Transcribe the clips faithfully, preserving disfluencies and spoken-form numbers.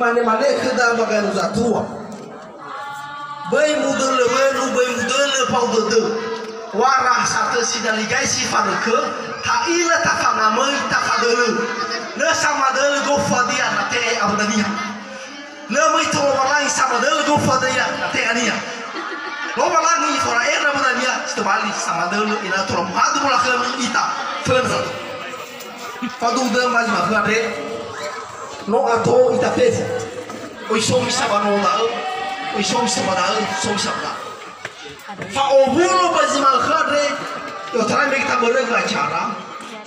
Mane-mane khöda ba Gaeluzatua. Böi mudölö wölu, böi mudölö fao dödö. Wara satö sinaligai si farökö, ta'ila tafangamöi, tafadölö. Lö samadölö gofu hadia nate'e awö dania. Lö möi to Lowalangi samadölö gofu hadia nate'e ania. Lowalangi fora'era awö dania, si tobali samadölö ena'ö tola muhadu mola khömi ita. Föna sato. Faduhu dödö ma zi ma'ökhö andre. No ato ita fefu. Oi so misa ba no da'ö, oi so misa ba da'ö, so misa ba da'ö. Fa'owulo ba zi ma'ökhö andre, i'otarai mege tabörögö acara,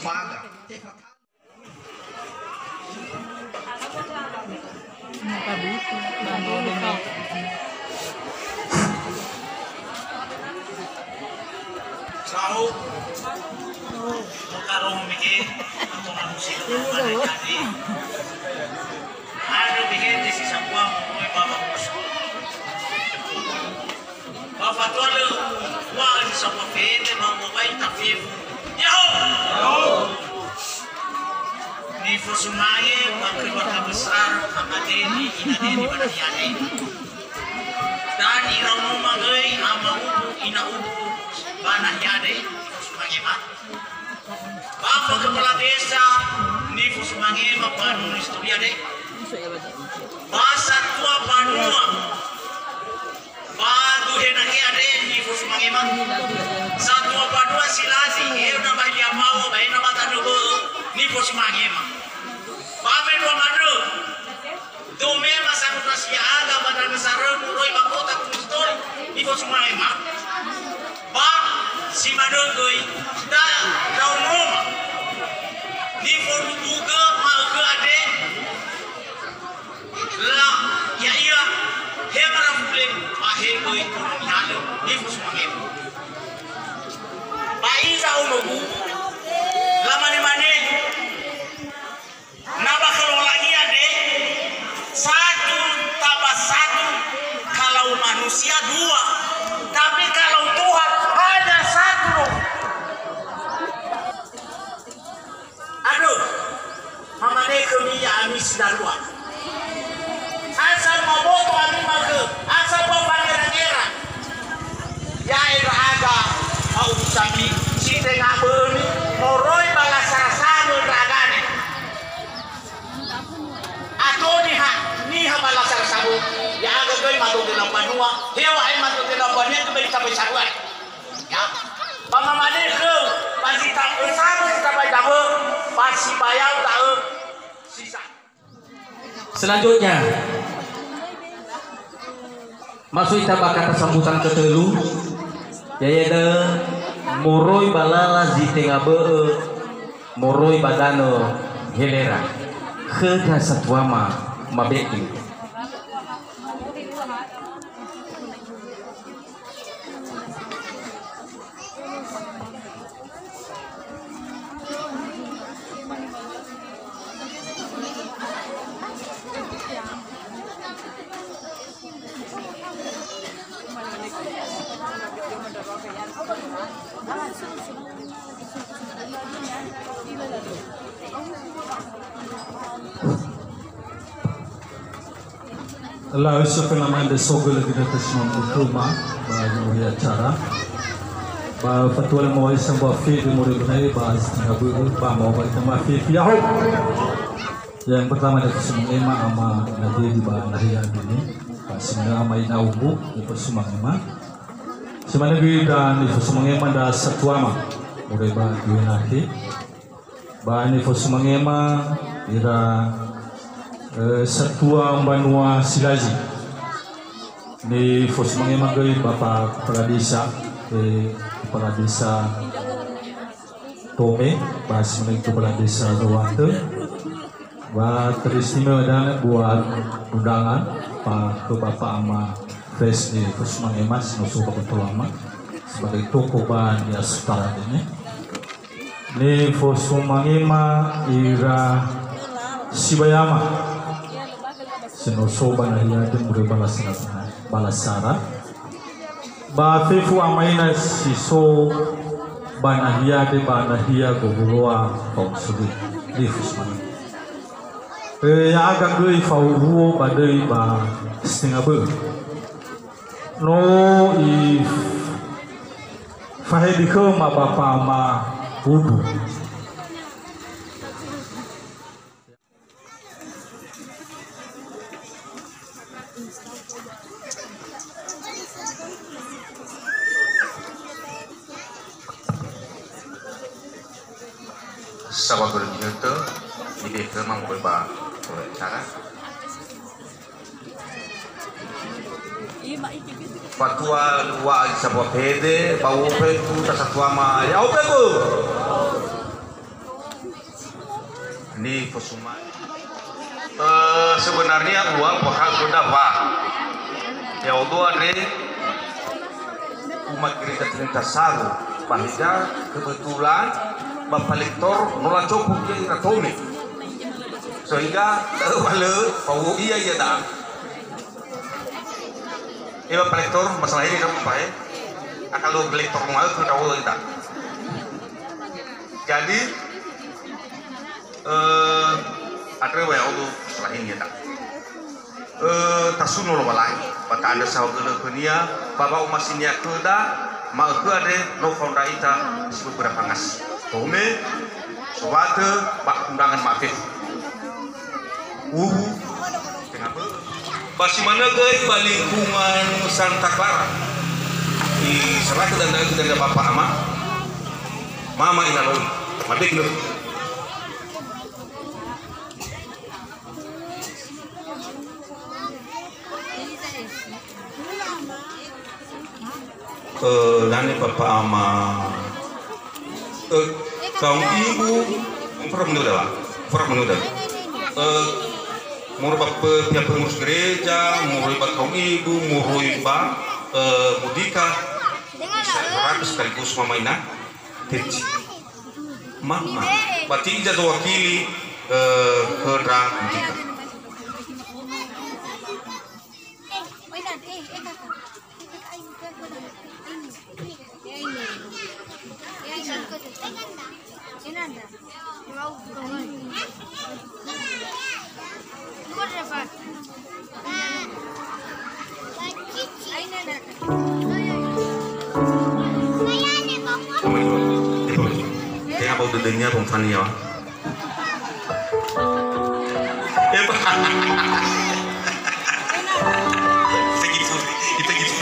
ba aga. Sahu. Buka romo mege, atau manusia. Ada mege, desi sambua, moe bawa. Ba fatua lö uŵa'ö zi sambua fehede ba mobai tafefu. Ya'ahowu! Ya'ahowu! Nifosumange ba keluarga besar Ama Deni, Ina Deni ba nahia andre. Dan ira Oma göi, Ama Ubu, Ina Ubu ba nahia andre. Nifosumange ma. Bapak Kepala Desa, nifosumange ma ba nunu historia andre. Ba satua banua. Ba duhe nahia andre nifosumange ma. Satua banua Silazi, he na ba Hiliamawa, ba he na ba Tanö Bö'ö, nifosumange ma. Ba mendrua manö, Dome ma sandrasi ya'aga ba Tanö Sarö moroi ba kota Gunung Sitoli, nifosumange ma. Ba si manö göi, da, Ndraono ma. Niforubugö ma'ökhö andre, La, ya'ia, he marafule, ba he göi tongo nihalö, nifosumange ma. Ba iza onogu, lamane-mane, na ba khö Lowalangi andre, satu tambah satu, kalau manusia dua, tapi kalau Tuhan hanya satu. Andrö, mamane khömi ya'ami si darua. Asal maboto ami ma'ökhö, asal ba fangera-ngera. Ya'e ndra'aga, fa'udusa mi, si tenga bö'ömi, moroi ba lasara-sara ndra'aga ne. Ato niha, niha ba lasara-sara, ya'aga göi mato dela banua, heŵa'ae mato dela banua, göi tabai sarua. Ya. Ba mamane khöu, ba zi ta-, ösaro zi tabai dawö, ba sibayau da'ö, sisa. Selanjutnya, masuk ita ba kata sambutan ketölu, yaitu moroi ba lala zi tenga bö'ö, moroi ba danö Helera. Khöda satuama mabe'e. La'ö sofela mande sogö lö ginötö si mambu khöma ba zi acara. Ba fatua lö mawali sambua fede moroi ba na'e ba zi tenga bö'ö ba mawa ba ita mafe fiaho. Yang pertama ada kesemua ema ama Nadedi ba nahia dini. Ba semua ama ina ubu, nifosumange ma. Semana gui dan nifosumange ma da satuama. Moroi ba dua nahi. Ba nifosumange ma ira, eh, satua mbanua Silazi. Nifosumange ma göi Bapak Kepala Desa, eh, Kepala Desa Tome, ba si menegö Kepala Desa Dowatö. Ba teristimewa dan buat undangan, Pak, ke Bapak Ama Fes nifosumange ma, si no so ba ketua ama, sebagai tokoh ba nia setara ini. Nifosumange ma ira sibayama. Si no so ba nahia de mure balasara, balasara. Ba fefu amaina si so ba nahia de ba nahia gowuloa fausuli. Nifosumange. E, ya'aga göi fa'owuo ba döi ba stenga bö'ö. No ifahebi khöma ba fa'ama ubu. Sawa guru giötö, nide khöma moroi ba acara. Fatua dua sawa pede, ba upe tu ta satuama. Ya, oke, Bu. Nifosumai. Eh, sebenarnya ua poha sudah, Pak. Ya, Allah, Andre. Umat gereja Trinita Saru, ba hiza kebetulan Bapak Lektor no lacopu ia ira tome. Sehingga, eh, ba lö, fa'owuo ia, ia da'a. Eh, Bapak Lektor, masalah ini, Bapak, eh. Akal Lektor mau ke da'a, eh, da'a. Jadi, eh, andrö wa ya'odo selahin ya'ita. Eh, tasuno Lowalangi, ba ta'andrö saohagölö khö-Nia, ba wa'omasinia khöda, ma'ökhö andre no fao ndra'ita si beberapa ngasi. Tome, sowatö, ba undangan ma'afefu. Uwu, tenga bö'ö. Ba si manö göi ba lingkungan Santa Clara. Iserahkan danda, danda Bapak Ama, Mama Ilaloi. Mabek lö. Eh, nane Papa Ama. Eh, kaum ibu, fora menudala. Fora menudala. Eh, moroi ba pe-, pihak pengurus gereja, moroi ba kaum ibu, moroi ba, eh, Mudika. Bisa ratus sekaligus Mama Ina. Teci. Mama. Berarti ija zowakili, eh, khö ndra Mudika. Tenga bau dödönia Bung Fania. Ita gitu, ita gitu.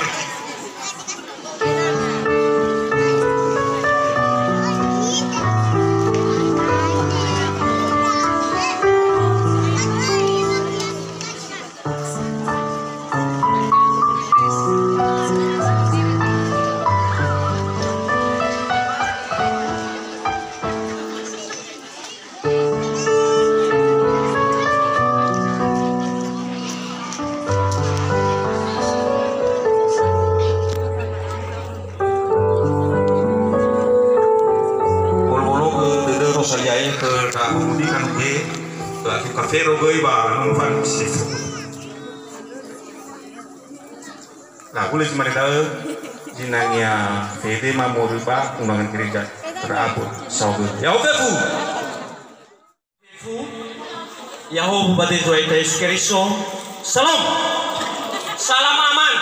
Bolo-bolo ke dödö Rosalia e ke ndra'agu mudi kanu he, ke aku kafero göi ba nunufan sifo. Nah, hulö zi mane da'ö, zinangea fede ma moroi ba undangan gereja Rabu saohagölö. Ya'odo fefu. Ya'odo fefu. Ya'odo fefu ba dödö Tuhan Yesu Keriso. Salam. Salam aman.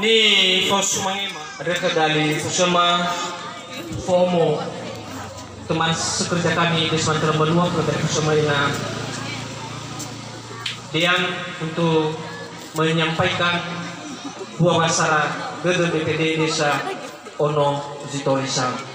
Nifosumangema. Andrö khöda nifosöma fomo teman sekerja kami di Sumatera Benua, khöda nifosöma ina Dian untuk menyampaikan buah basara dödö B P D Desa Ono Zitorisa.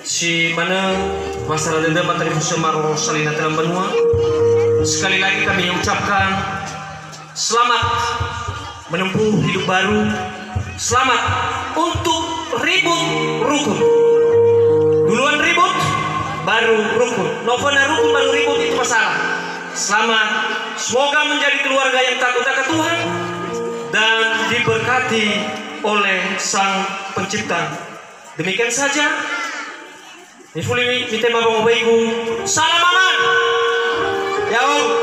Si manö, wasara dödöma talifusöma Rosalina Telang Banua. Sekali lagi kami ucapkan selamat menempuh hidup baru. Selamat untuk ribut rukun. Duluan ribut, baru rukun. Noföna rukun baru ribut itu masalah. Selamat. Semoga menjadi keluarga yang takut akan Tuhan dan diberkati oleh Sang Pencipta. Demikian saja. Mifuli mitema wangobaigu. Salam aman. Ya'o.